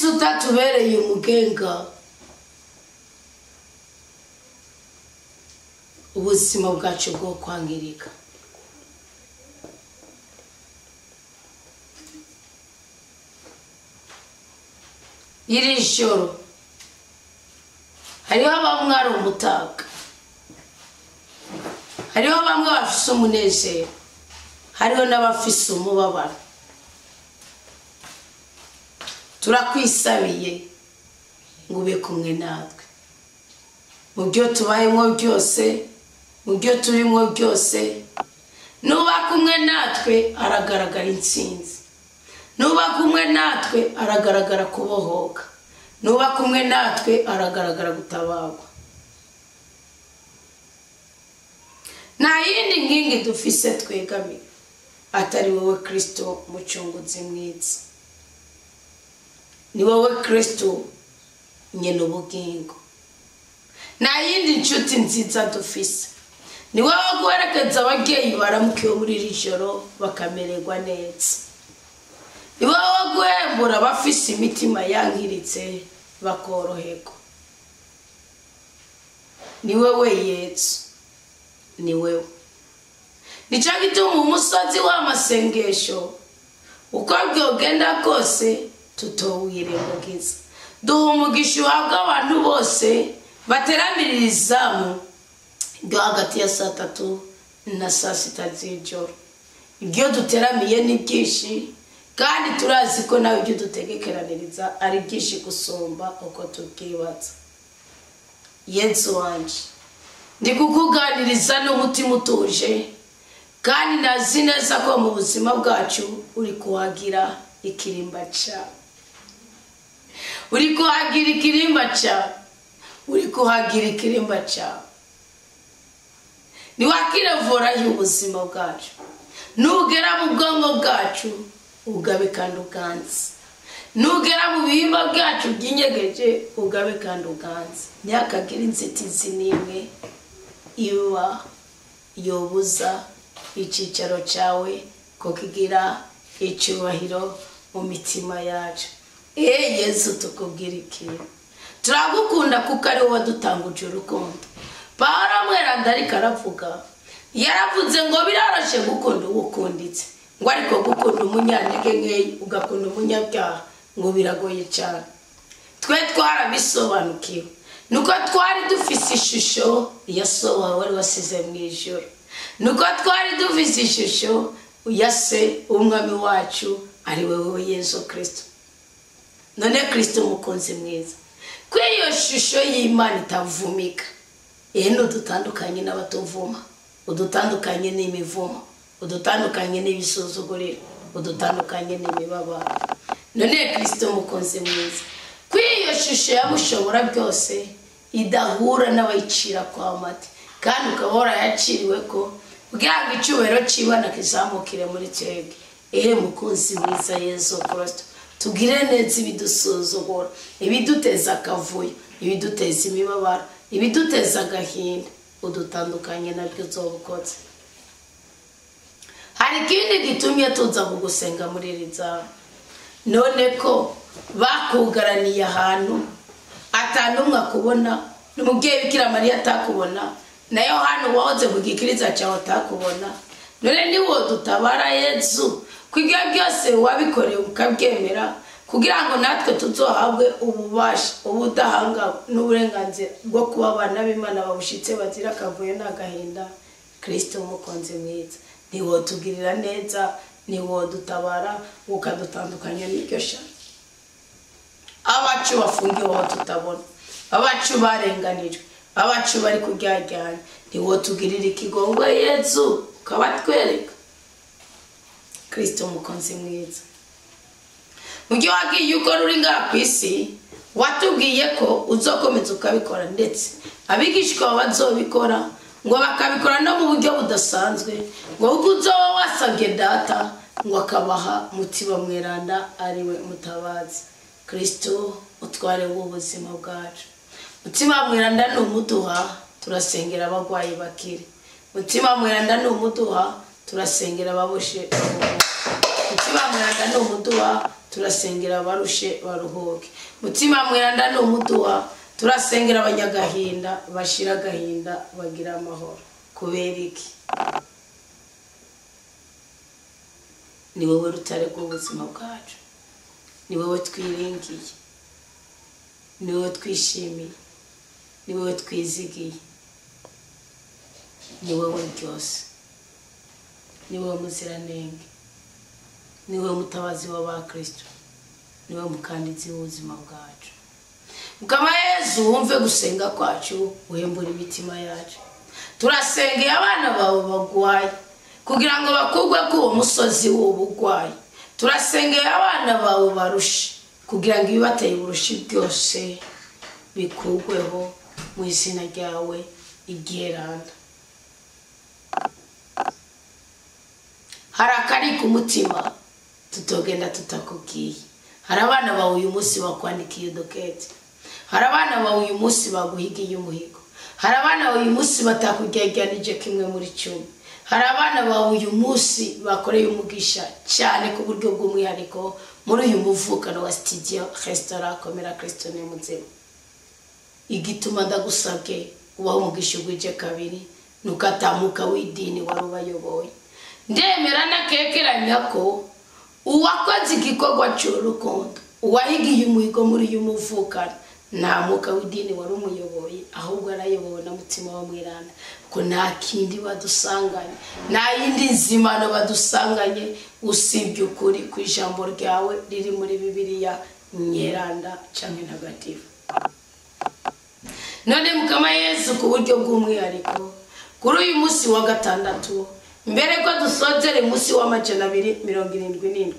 Kristo utatubereye umugenga, ubuzima bwacu bwo kwangirika. Iri joro hariho bamwe ari umutaka, hariho bamwe bafise umunezero, hariho n'abafise umubabaro. Turakwisabiye ngo ube kumwe natwe mu byo tubayemo byose, mu byo turimo byose. Nuba kumwe natwe aragaragara intsinzi, nuba kumwe natwe aragaragara kubohoka, nuba kumwe natwe aragaragara gutabagwa. Nta yindi nkingi dufise twegamiye atari wowe Kristo mucunguzi mwiza. Ni wowe Kristo nyene ubugingo. Nta yindi nshuti nziza dufise, ni wowe guherekeza ababyeyi baramukiwe muri iri joro bakamererwa neza. Ni wowe guhembura abafise imitima yangiritse bakoroherwa. Ni wewe Yesu, ni wewe. Nico gituma umusozi w'amasengesho uko byogenda kose tutowirengagiza. Duha umugisha uhabwa abantu bose bateramirira izamu ryo hagati ya saa 3 na saa 6 z'ijoro. Ibyo duteramiye ni byinshi, kandi turazi ko nawe ibyo dutegekeraniriza ari byinshi gusumba uko tubyibaza. Yesu wanje, ndi kukuganiriza n'umutima utuje, kandi nazi neza ko mu buzima bwacu uri kuhagira ikirimba cyawe, uri kuhagira ikirimba cyawe, uri kuhagira ikirimba cyawe. Niwakire y'ubuzima bwacu, nugera mu bwonko bwacu ugabe kandi uganze, nugera mu bihimba bwacu byinyegeje ugabe kandi uganze. Ntihakagire inzitizi n'imwe iba yobuza icyicaro cyawe ko kigira icyubahiro mu mitima yacu. Yesu tukubwira iki? Turagukunda kuko ari wowe wadutanguje urukundo. Pawulo mweranda ariko aravuga, yaravuze ngo biraroshe gukunda uwukunditse, ngo ariko gukunda umunyantege nkeya ugakunda umunyabyaha ngo biragoye cyane. Twe twarabisobanukiwe nuko twari dufise ishusho ya so wawe wari wasize mu ijuru, nuko twari dufise ishusho ya se umwami wacu ari wewe Yesu Kristo. None Kristo umukunzi mwiza, ko iyo shusho y'Imana itavumika, eno dutandukanye n'abatuvuma, udutandukanye n'imivumo, udutandukanye n'ibisuzuguriro, udutandukanye n'imibabaro. None Kristo umukunzi mwiza, ko iyo shusho yamushobora byose idahura n'abayicira kwa mate, kandi ukaba warayaciriwe ko kugira ngo icyubahiro cy'Imana kizamukire muri twebwe. Ehe mukunzi mwiza Yesu Kristo, tugire neza ibidusuzugura, ibiduteza akavuyo, ibiduteza imibabaro, ibiduteza agahinda, udutandukanye nabyo uzobukotse. Hari ikindi gitumye tuza kugusenga muri iri zamu, none ko bakugaraniye ahantu atanumwe akubona, n'umubyeyi Bikira Mariya atakubona, na Yohana wahoze ku gikiriza cyawe atakubona. None niwo dutabara Yesu, kugira byose wabikoreye ukabyemera, kugira ngo natwe tuzohabwe ububasha, ubudahangarwa n'uburenganzira bwo kuba abana b'Imana babushitse bazira akavuyo n'agahinda. Kristo umukunzi mwiza, ntiwotugirira neza, ntiwodutabara ukadutandukanya n'iryo shaka. Abacu bafungiwe aho tutabona, abacu barenganijwe, abacu bari kuryajyana, ntiwotugirira ikigongwe Yesu ukabatwereka. Kristo umukunzi mwiza, mu gihe wagiye ukora uri ngaha ku isi, watubwiye ko uzokomeza ukabikora, ndetse abigishwa bazobikora ngo bakabikora no mu buryo budasanzwe, ngo kuko uzoba wasabye data ngo akabaha Mutima Mweranda ariwe mutabazi. Kristo utware ubuzima bwacu. Mutima Mweranda ni umuduha, turasengera abagwayi bakire. Mutima Mweranda ni umuduha, turasengera ababoshe. Mutima mweranda ni umuduha, turasengera abarushe baruhuke. Mutima mweranda ni umuduha, turasengera abanyagahinda bashira agahinda bagira amahoro. Kubera iki? Ni wowe rutare rw'ubuzima bwacu, ni wowe twiringiye, ni wowe twishimiye, ni wowe twizigiye, ni wowe byose, ni wowe muziranenge, ni wowe mutabazi w'abakristo, ni wowe mukanditsi w'ubuzima bwacu. Mukama Yezu, wumve gusenga kwacu, uhembure imitima yacu. Turasengeye abana bawe bagwaye kugira ngo bakugwe k'uwo musozi w'ubugwayi. Turasengeye abana bawe barushe kugira ngo ibibateye uburushi byose bikugweho mu izina ryawe iryeranda. Hari akari ku mutima tutogenda tutakubwiye. Hari abana bawe uyu munsi bakwandikiye dokete. Hari abana bawe uyu munsi baguhigiye umuhigo. Hari abana bawe uyu munsi batakugereranije kimwe muri 10. Hari abana bawe uyu munsi bakoreye umugisha cyane ku buryo bw'umwihariko muri uyu muvukano wa studio restaurant Komera Kristo ni muzima. Igituma ndagusabye ubaho umugisha ugwije kabiri nukatamuka w'idini wari ubayoboye. Ndemera nakekeranya ko uwakoze igikorwa cy'urukundo, uwahigiye umuhigo muri uyu muvukano, nta mwuka w'idini wari umuyoboye, ahubwo arayobowe na mutima wa mweranda. Ko nta kindi badusanganye, nta yindi nzimano badusanganye usibye ukuri ku ijambo ryawe riri muri Bibiliya nyeranda canke ntagatifu. None Mukama Yezu, ku buryo bw'umwihariko kuri uyu munsi wa gatandatu, mbere ko dusozere munsi wa 277,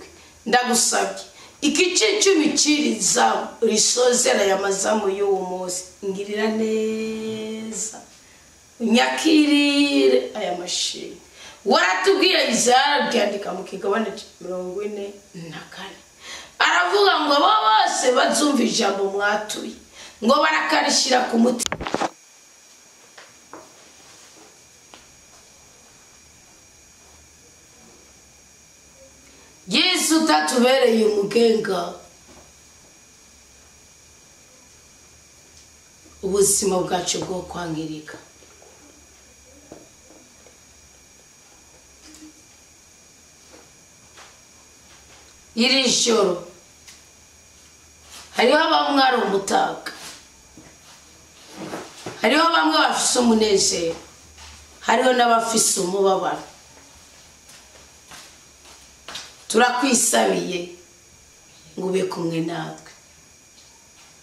ndagusabye igice cy'imikiriza risozera ya mazamu y'uwo munsi, ngirira neza unyakirire aya mashimwe. Waratubwiye Izaya ryandika mu kigabane 44, aravuga ngo abo bose bazumva ijambo mwatuye ngo barakarishira ku mutima. Yesu tatubereye umugenga, ubuzima bwacu bwo kwangirika. Iri joro hariho bamwe ari umutaka, hariho bamwe bafise umunezero, hariho n'abafise umubabaro. Turakwisabiye ngo ube kumwe natwe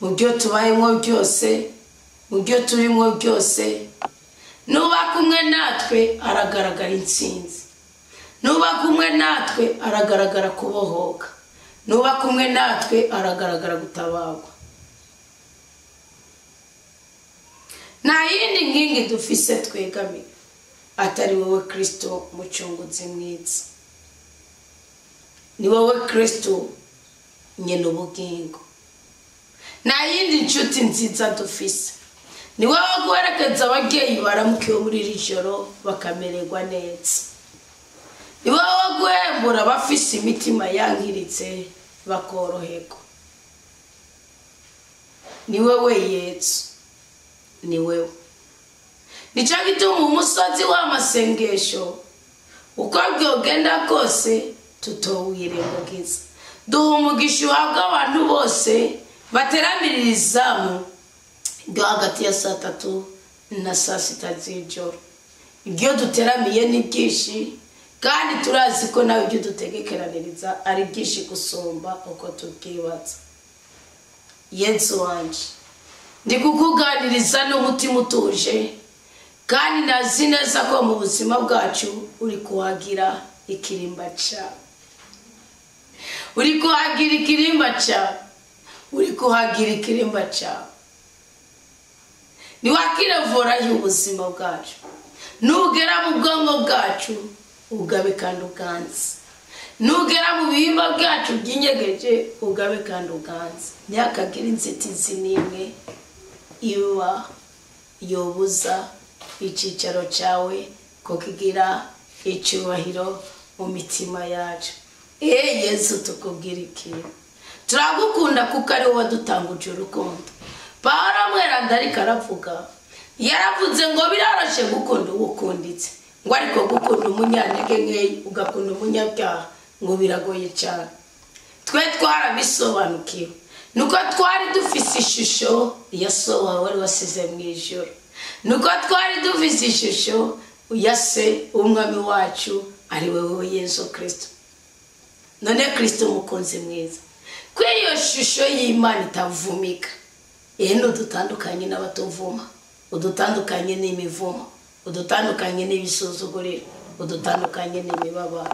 mu byo tubayemo byose, mu byo turimo byose. Nuba kumwe natwe aragaragara intsinzi, nuba kumwe natwe aragaragara kubohoka, nuba kumwe natwe aragaragara gutabagwa. Nta yindi nkingi dufise twegamiye atari wowe Kristo mucunguzi mwiza. Ni wowe Kristo nyene ubugingo. Nta yindi nshuti nziza dufise, ni wowe guherekeza ababyeyi baramukiwe muri iri joro bakamererwa neza. Ni wowe guhembura abafise imitima yangiritse bakoroherwa. Ni wewe Yesu, ni wewe. Nico gituma umusozi w'amasengesho uko byogenda kose tutowirengagiza. Duha umugisha uhabwa abantu bose bateramirira izamu ryo hagati ya saa 3 na saa 6 z'ijoro. Ibyo duteramiye ni byinshi, kandi turazi ko nawe ibyo dutegekeraniriza ari byinshi gusumba uko tubyibaza. Yesu wanje, ndi kukuganiriza n'umutima utuje, kandi nazi neza ko mu buzima bwacu uri kuhagira ikirimba cyawe, uri kuhagira ikirimba cyawe, uri kuhagira ikirimba cyawe. Niwakire y'ubuzima bwacu, nugera mu bwonko bwacu ugabe kandi uganze, nugera mu bihimba bwacu by'inyegeje ugabe kandi uganze. Ntihakagire inzitizi n'imwe iba yobuza icyicaro cyawe ko kigira icyubahiro mu mitima yacu. Yezu tukubwira ikintu, turagukunda kuko ari wowe wadutanguje urukundo. Pawulo mweranda ariko aravuga, yaravuze ngo biraroshe gukunda uwo ukunditse, ngo ariko gukunda umunyantege nkeya ugakunda umunyabyaha ngo biragoye cyane. Twe twarabisobanukiwe nuko twari dufise ishusho ya so wawe wari wasize mu ijuru, nuko twari dufise ishusho ya se w'umwami wacu ari wewe Yesu Kristo. None Kristo mukunzi mwiza, kuri iyo shusho y'Imana itavumika, udutandukanye n'abatuvuma, udutandukanye n'imivumo, udutandukanye n'ibisuzuguriro, udutandukanye n'imibabaro.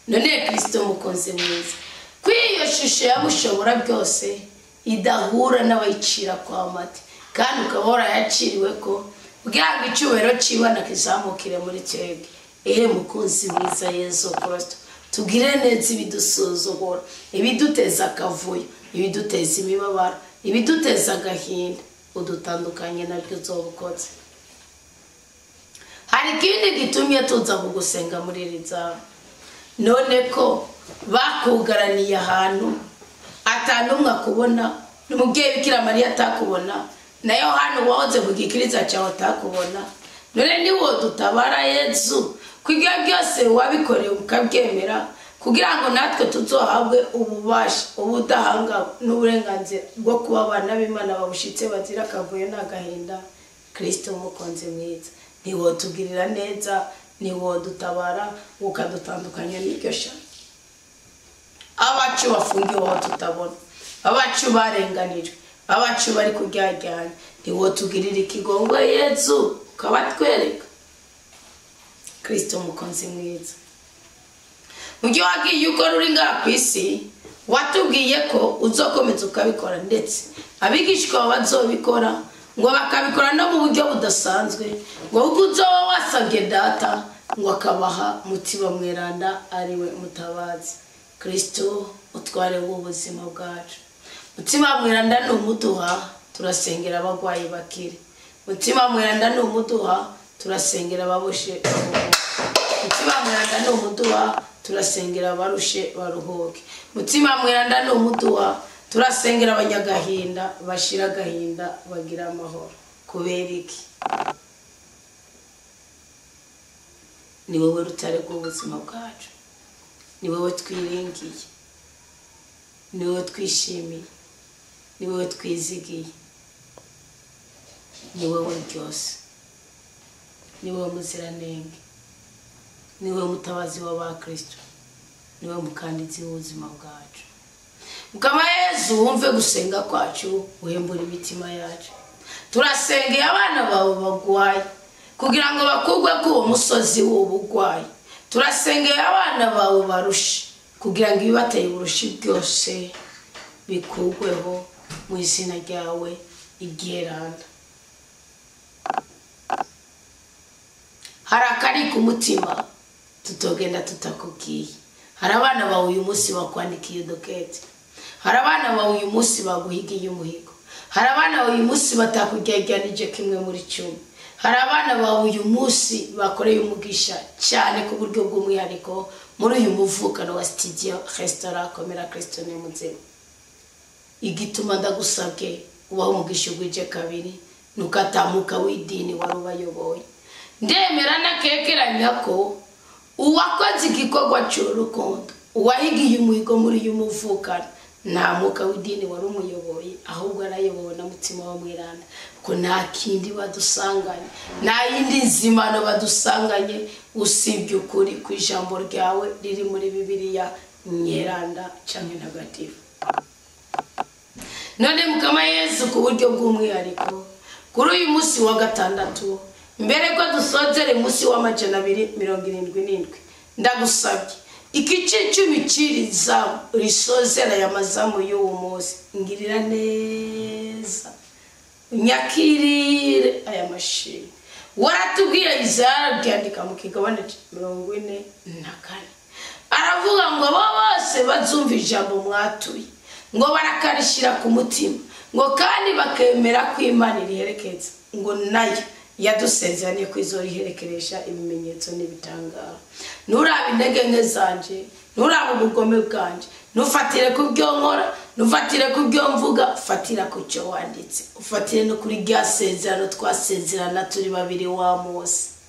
None Kristo mukunzi mwiza, kuri iyo shusho ya mushobora byose idahura n'abayicira kwa mate, kandi ukaba warayaciriwe ko kugira ngo icyubahiro cy'Imana kizamukire muri twebwe. Mukunzi mwiza Yesu Kristo, tugire neza ibidusuzugura, ibiduteza akavuyo, ibiduteza imibabaro, ibiduteza agahinda, udutandukanye nabyo uzobukoze. Hari ikindi gitumye tuza kugusenga muri iri zamu, none ko bakugaraniye ahantu atanumwe akubona, n'umubyeyi Bikira Mariya atakubona, na Yohana wahoze ku gikiriza cyawe atakubona, none niwo dutabara Yezu, kugira byose wabikoreye ukabyemera, kugira ngo natwe tuzohabwe ububasha, ubudahangarwa n'uburenganzira bwo kuba abana b'Imana babushitse bazira akavuyo n'agahinda. Kristo mukunzi mwiza, ntiwotugirira neza, ntiwodutabara ukadutandukanya n'iryo shano. Abacu bafungiwe aho tutabona, abacu barenganijwe, abacu bari kuryajyana, ntiwotugirira ikigongwe Yezu ukabatwereka. Kristo mukunzi mwiza, mu byo wagiye ukora uri ngaha ku isi, watubwiye ko uzokomeza ukabikora, ndetse abigishwa bazobikora, ngo bakabikora no mu buryo budasanzwe, ngo kuko uzoba wasabye data ngo akabaha Mutima Mweranda ariwe mutabazi. Kristo utware w'ubuzima bwacu. Mutima Mweranda ni umuduha, turasengera abagwayi bakire. Mutima Mweranda ni umuduha, turasengera ababoshe baruhuke. Mutima Mweranda ni umuduha, turasengera abarushe baruhuke. Mutima Mweranda ni umuduha, turasengera abanyagahinda bashira agahinda bagira amahoro. Kubera iki? Ni wowe rutare rw'ubuzima bwacu, ni wowe twiringiye, ni wowe twishimiye, ni wowe twizigiye, ni wowe byose, ni wowe muziranenge, ni wowe mutabazi w'abakristo, ni wowe mukanditsi w'ubuzima bwacu. Mukama Yezu, wumve gusenga kwacu, uhembure imitima yacu. Turasengeye abana bawe bagwaye kugira ngo bakugwe ku uwo musozi w'ubugwayi. Turasengeye abana bawe barushe kugira ngo ibibateye uburushi byose bikugweho mu izina ryawe iryeranda. Hari akari ku mutima tutogenda tutakubwiye. Hari abana bawe uyu munsi bakwandikiye udukete, hari abana bawe uyu munsi baguhigiye umuhigo, hari abana bawe uyu munsi batakugeganije kimwe muri 10, hari abana bawe uyu munsi bakoreye umugisha cyane ku buryo bw'umwihariko muri uyu muvukano wa studio restaurant Komera Kristo ni muzima. Igituma ndagusabye ubaho umugisha ugwije kabiri, nukatamuka w'idini wari ubayoboye. Ndemera nakekeranya ko uwakoze igikorwa cy'urukundo, uwahigiye umuhigo muri uyu muvukano, nta mwuka w'idini wari umuyoboye, ahubwo arayobowe na Mutima wa Mweranda, ko nta kindi badusanganye, nta yindi nzimano badusanganye usibye ukuri ku ijambo ryawe riri muri Bibiliya Nyeranda canke ntagatifu. None Mukama Yezu, ku buryo bw'umwihariko kuri uyu munsi wa gatandatu, mbere ko dusozere munsi wa 277, ndagusabye igice 10 cy'iri zamu risozera aya mazamu y'uwo munsi, ngirira neza unyakirire aya mashimwe. Waratubwiye Izaya byandika mu kigabane 44, aravuga ngo abo bose bazumva ijambo mwatuye, ngo barakarishira ku mutima, ngo kandi bakemera ko Imana iriherekeza, ngo nayo Yadusezeraniye ko izoriherekeresha ibimenyetso n'ibitangaro. Nturaba intege nke zanje, nturaba ubugome bwanje, ntufatire ku byo nkora, ntufatire ku byo mvuga, fatira ku cyo wanditse, ufatire no kuri rya sezerano twasezerana turi babiri wa Mose.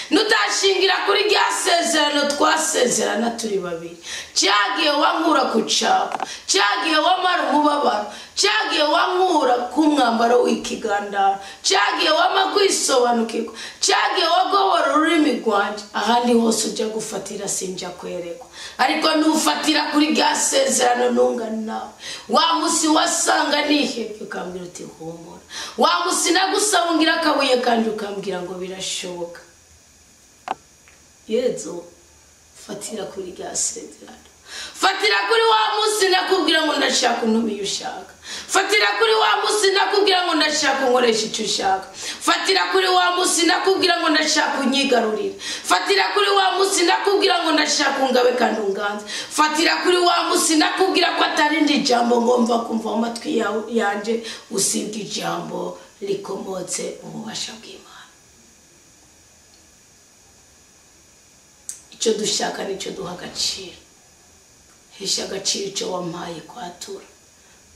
Nutashingira kuri rya sezerano twasezerana turi babiri, cyagiye wankura ku capa, cyagiye wamara umubabaro, cyagiye wankura ku mwambaro w'ikigandaro, cyagiye wama kwisobanukirwa, cyagiye wagobora ururimi rwanje. Ahandi hose ujya gufatira sinjya kwerekwa, ariko nufatira kuri rya sezerano nungana nawe. Wa musi wasanga nihebye ukambwira uti humura, wa musi nagusaba ungira akabuye kandi ukambwira ngo birashoboka. Yezu, fatira kuri rya sezerano, fatira kuri wa musi nakubwira ngo ndashaka untumiye ushaka, fatira kuri wa musi nakubwira ngo ndashaka unkoresha icyo ushaka, fatira kuri wa musi nakubwira ngo ndashaka unyigarurira, fatira kuri wa musi nakubwira ngo ndashaka ungabe kandi unganze, fatira kuri wa musi nakubwira ko atari indi jambo ngomba kumva mu matwi yanje usibye ijambo rikomotse ububasha bw'Imana. Icyo dushaka nicyo duha agaciro. Hesha agaciro icyo wampaye kwatura,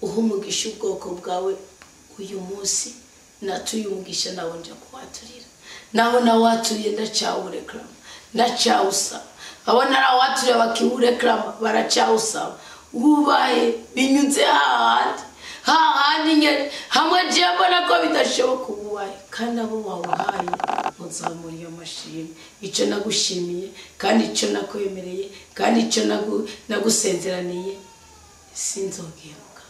uha umugisha ubwoko bwawe uyu munsi, natuye umugisha nawe nja kuwaturira, naho nawaturiye ndacyawureklama, ndacyawusaba, abo narawaturiye bakiwureklama baracyawusaba. Wubahe binyuze hahandi hahandi nyene hamwe je mbona ko bidashoboka, ububahe kandi abo wawuhaye muzamuriye amashimwe. Icyo nagushimiye kandi icyo nakwemereye kandi icyo nagusezeraniye sinzogemuka.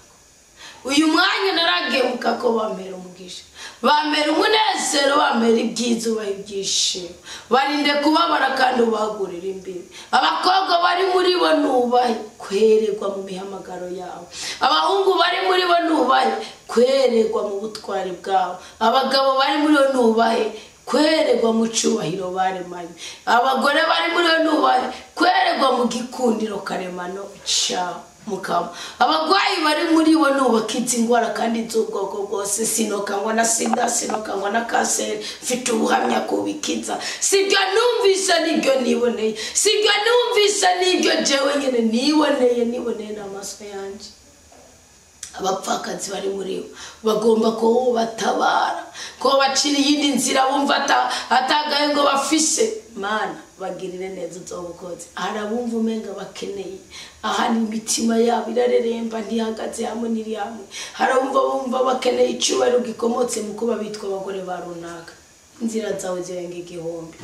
Uyu mwanya naragemuka ko bampera umugisha, bampera umunezero, bampera ibyiza, ubaha ibyishimo, barinde kubabara kandi ubagurira imbere. Abakobwa bari muri bo nubahe kweregwa mu mihamagaro yabo, abahungu bari muri bo nubahe kweregwa mu butwari bwabo, abagabo bari muri bo nubahe kweregwa mu cyubahiro baremanye, abagore bari muri bo nubahe kweregwa mu gikundiro karemano cyabo mukama. Abagwayi bari muri bo nubakiza ingwara kandi z'ubwoko bwose, sinokangwa na sida, sinokangwa na kanseri, mfite ubuhamya kubikiza. Sibyo numvise nibyo niboneye, sibyo numvise nibyo jewe nyene niboneye, niboneye n'amaso yanje. Abapfakazi bari muri bo bagomba ko batabara, ko bacira iyindi nzira bumva atagaye ngo bafise. Mana bagirire neza uzobukoze. Hari abumva umenga bakeneye, aha ni imitima yabo irareremba ntihagaze hamwe n'iri hamwe. Hari abumva bumva bakeneye icyubahiro gikomotse mu kuba bitwa abagore ba runaka. Inzira zawe zirenga igihumbi.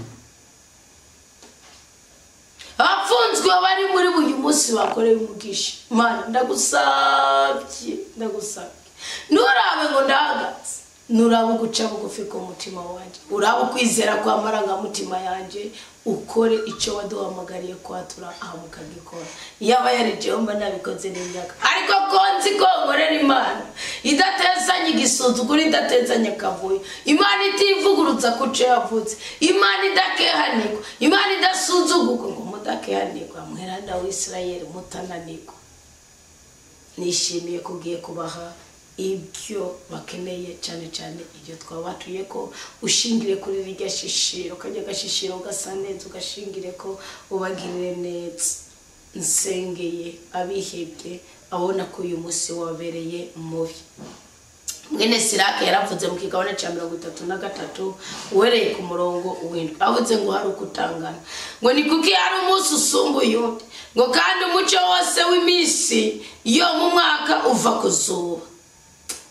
Abafunzwe bari muri uyu munsi bakorewe umugisha. Mana ndagusabye, ndagusabye, nurabe ngo ndahagaze, nurabe guca bugufi ku mutima wanje, urabe ukwizera kwa marangamutima yanje, ukore icyo waduhamagariye kwatura aha mukagikora. Yaba yarijeho mba nabikoze n'imyaka, ariko ko nzi ko nkorera Imana idatezanye igisuzuguro, idatezanye akavuyo, Imana itivugurutsa ku cyo yavutse, Imana idakehanirwa, Imana idasuzugurwa ngo mudakehanirwa, mweranda w'Isirayeli mutananirwa. Nishimiye kugiye kubaha ibyo bakeneye, cyane cyane ibyo twabatuye ko ushingire kuri rirya shishiro, kajya gashishiro gasa neza, ugashingire ko ubagirire neza. Nsengeye abihebye abona ko uyu munsi wabereye mubi. Mwene Sirake yaravuze mu kigabane cya 33 uhereye ku murongo w'indwi, avuze ngo hari ukutangana, ngo ni kuki hari umunsi usumba uyundi, ngo kandi umucyo wose w'iminsi yo mu mwaka uva ku zuba.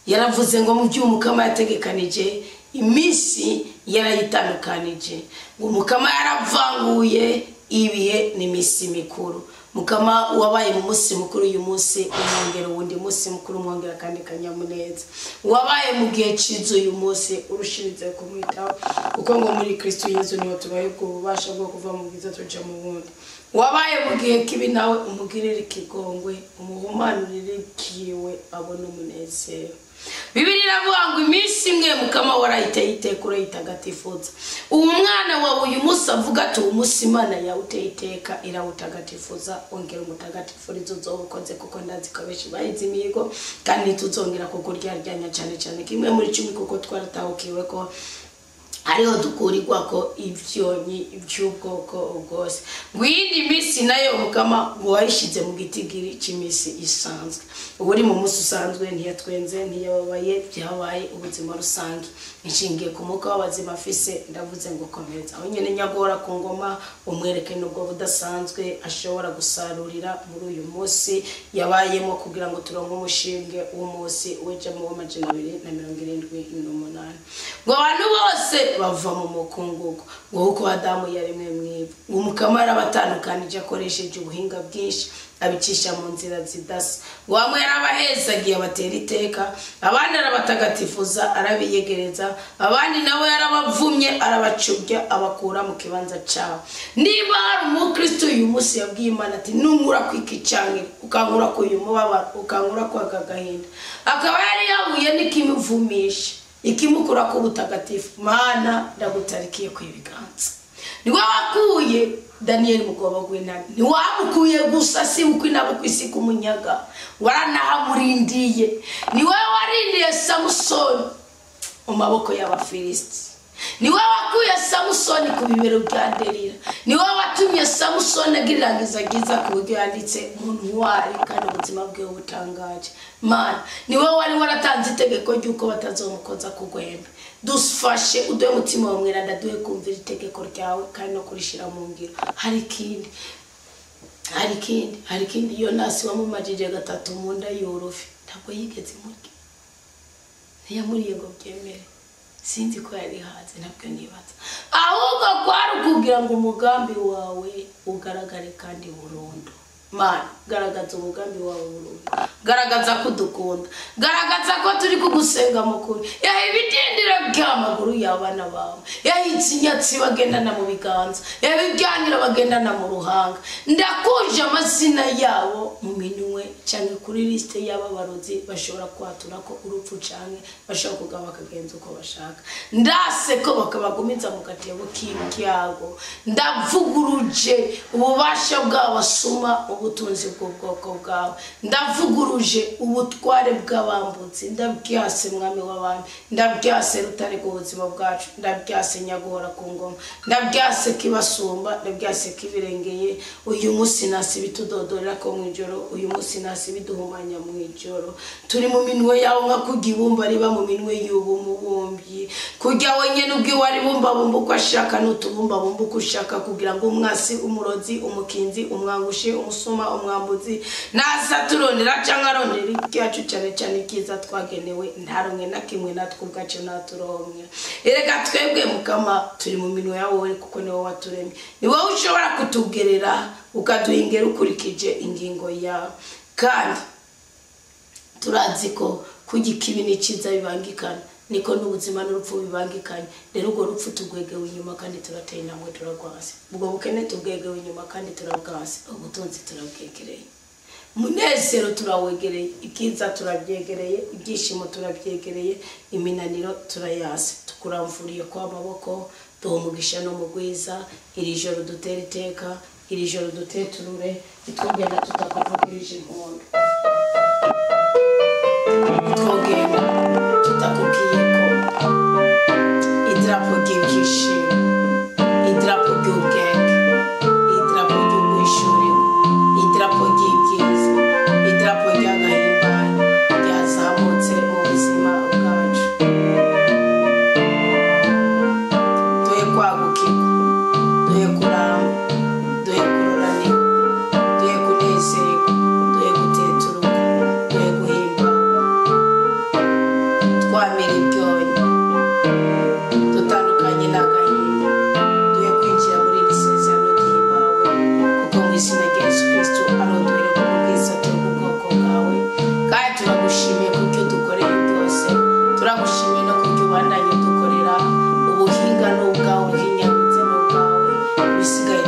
Yaravuze ngo mu by'umukama yategekanije iminsi yarayitandukanije, ngo umukama yaravanguye ibihe n'iminsi mikuru. Mukama wabaye mu munsi mukuru uyu munsi umwongera uwundi munsi mukuru, umwongera kandi kanyamuneza. Wabaye mu gihe ciza uyu munsi urushirize kumwitaho, kuko ngo muri Kristo Yesu niho tubaye ubwo bubasha bwo kuva mu bwiza tuja mu bundi. Wabaye mu gihe kibi nawe umugirire ikigongwe, umuhumanurire kiwe abone umunezero. Bibiri iravuga ngo iminsi imwe mukama warayiteye iteka urayitagatifuza. Uwo mwana wawe uyu munsi avuga ati uwo munsi Imana yawuteye iteka irawutagatifuza, ongera umutagatifurize uzobukoze, kuko ndazi ko abenshi bahize imihigo kandi ntituzongera kukuryaryanya, cyane cyane kimwe muri 10, kuko twaratahukiwe ko Ariho dukurirwa ko ivyonyi by'ubwoko bwose. Ngwindi misi nayo Mukama ngo wayishize mu gitigiri c'imisi isanzwe. Uri mu musi usanzwe ntiyatwenze, ntiyababaye, byabaye ubuzima rusange. Inshingiye ku muka w'abazima afise, ndavuze ngo komeza aho nyene nyagora ku ngoma, umwereke nubwo budasanzwe ashobora gusarurira muri uyu munsi yabayemo, kugira ngo turonke umushinge w'umunsi w'ejo mu 278. Ngo abantu bose bava mu mukungugu, ngo kuko Adamu yaremwe mwivu. Ngo Mukama yarabatandukanije akoresheje ubuhinga bwinshi, abicisha mu nzira zidasa. Ngo bamwe yarabahezagiye abatera iteka, abandi arabatagatifuza arabiyegereza, abandi nabo yarabavumye arabacubya abakura mu kibanza cabo. Niba hari umukristo uyu munsi yabwiye Imana ati nunkura kwiki canke ukankura ku uyu mubabaro, ukankura ku aka gahinda, akaba yari yahuye n'ikimuvumisha ikimukura ku butagatifu, Mana ndagutarikiye ku ibiganza. Niwe wakuye Daniel mugobo gw'intare, ntiwamukuye gusa si uko inabo kwisi kumunyaga, waranahamurindiye. Niwe warindiye Samusoni mu maboko y'Abafilisiti, niwe wakuye Samusoni ku bibero bya Delila, niwe watumye Samusoni agirirangiza ryiza ku buryo yanditse mu ntwari kandi ubuzima bwiwe butangaje. Mana, niwe wari waratanze itegeko ry'uko batazomukoza ku gwembe. Dufashe uduhe umutima wa mweranda, duhe kumvira itegeko ryawe kandi no kurishira mu ngiro. Hari ikindi, hari ikindi, hari ikindi. Yonasi wamumajije gatatu mu nda y'urufi, ntabwo yigeze imurya, ntiyamuriye ngo byemere. Sinzi ko yari haze, ntabwo nibaza, ahubwo kwari ukugira ngo umugambi wawe ugaragare kandi burundu. Mana, garagaza umugambi wawe burundu, garagaza ko udukunda, garagaza ko turi kugusenga mukuru. Yaha ibidindiro by'amaguru y'abana bawe, yaha ikinyatsi bagendana mu biganza, yaha ibyangira bagendana mu ruhanga. Ndakuje amazina yabo mu minwe cyane kuri liste y'aba barozi bashobora kwatura ko urupfu canke bashobora kugaba bakagenza uko bashaka. Ndase ko bakabagumiza mu gatebo k'ibyago. Ndavuguruje ububasha bw'abasuma ubutunzi bw'ubwoko bwawe, ndavuguruje ubutware bw'abambutsi. Ndabyase mwami w'abami, ndabyase rutare rw'ubuzima bwacu, ndabyase nyaguhora ku ngoma, ndabyase kibasumba, ndabyase kibirengeye. Uyu munsi nasi bitudodorera ko mu ijoro, uyu munsi nasi biduhumanya mu ijoro. Turi mu minwe yawe nka kurya ibumba riba mu minwe y'ubumubumbyi, kurya wenyine ubwiwe aribumbabumba uko ashaka n'utubumbabumba uko ushaka, kugira ngo umwasi, umurozi, umukinzi, umwangushi, umusuma, umwambuzi naza turondera cyangwa arondera ibyacu, cyane cyane ibyiza twagenewe, ntaronke na kimwe natwe ubwacu naturonke. Erega twebwe Mukama turi mu minwe yawe, kuko niwe waturemye, ni wowe ushobora kutugerera ukaduhingera ukurikije ingingo yawe. Kandi turazi ko kurya ikibi n'icyiza bibangikana, niko n'ubuzima n'urupfu bibangikanye. Rero urwo rupfu tugwegewe inyuma kandi turateye intambwe turagwase, ubwo bukene tubwegewe inyuma kandi turabwase, ubutunzi turabwegereye, umunezero turawegereye, ibyiza turabyegereye, ibyishimo turabyegereye, iminaniro turayase. Tukuramvuriye kwa maboko, duha umugisha no mugwiza. Iri joro dutere iteka, iri joro duteturure, nitwogenda tutakuvugirije impundu, twogenda tutakubwiye ko idarapo ry'ibyishimo, idarapo ry'ubwenge, idarapo ry'ubwishyurirwa, idarapo ry'ibyiza, idarapo ry'agahimbano ryazamutse mu buzima bwacu. Duhe kwagukirwa, duhe kuramba, duhe kuroranirwa, duhe kunezerwa, duhe guteturuka, duhe guhimba, twamira ibyonyi, dutandukanye n'agahinda, duhe kwinjira muri iri sezerano duhimbawe, kuko mu izina rya Yesu Kristo arondohere ku bwiza bw'ubwoko bwawe. Kandi turagushimiye ku byo dukoreye byose, turagushimiye no ku byo ubandanye dukorera. Ubuhinga ni ubwawe, ubuhinyabitse ni ubwawe, ibisigaye